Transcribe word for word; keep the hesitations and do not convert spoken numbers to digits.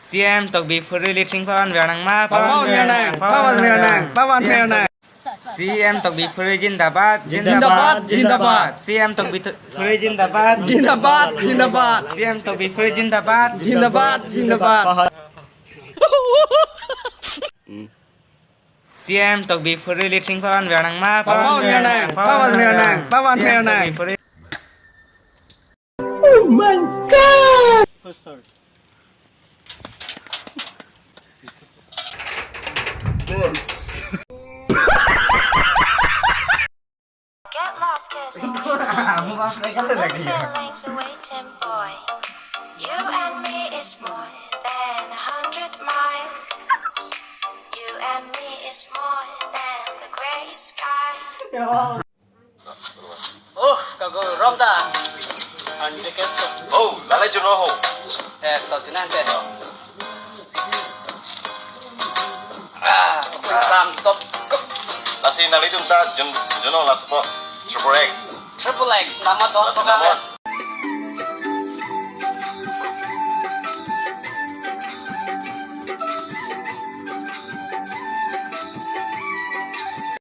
C M Tokbi Phuri Lithring pavan ver nang ma? Pavan ver nang, pavan ver nang, pavan ver nang. C M Tokbi Phuri zindabad, zindabad, zindabad. C M Tokbi Phuri zindabad, zindabad, zindabad. C M Tokbi Phuri zindabad, zindabad, zindabad. C M Tokbi Phuri Lithring pavan ver nang ma? Pavan ver nang, pavan ver nang, pavan ver nang. C M Tokbi Phuri. Oh my God! Get lost, cause I'm waiting. Some feelings are waiting, boy. You and me is more than a hundred miles. You and me is more than the gray sky. Oh, kago rom ta. Ante keso. Oh, lalai juno ho. Eh, to junan te. Ah, sang top. Lasi nanglitum ta jun, juno laso po. Triple X. Triple X, nama dos. Lasi nama.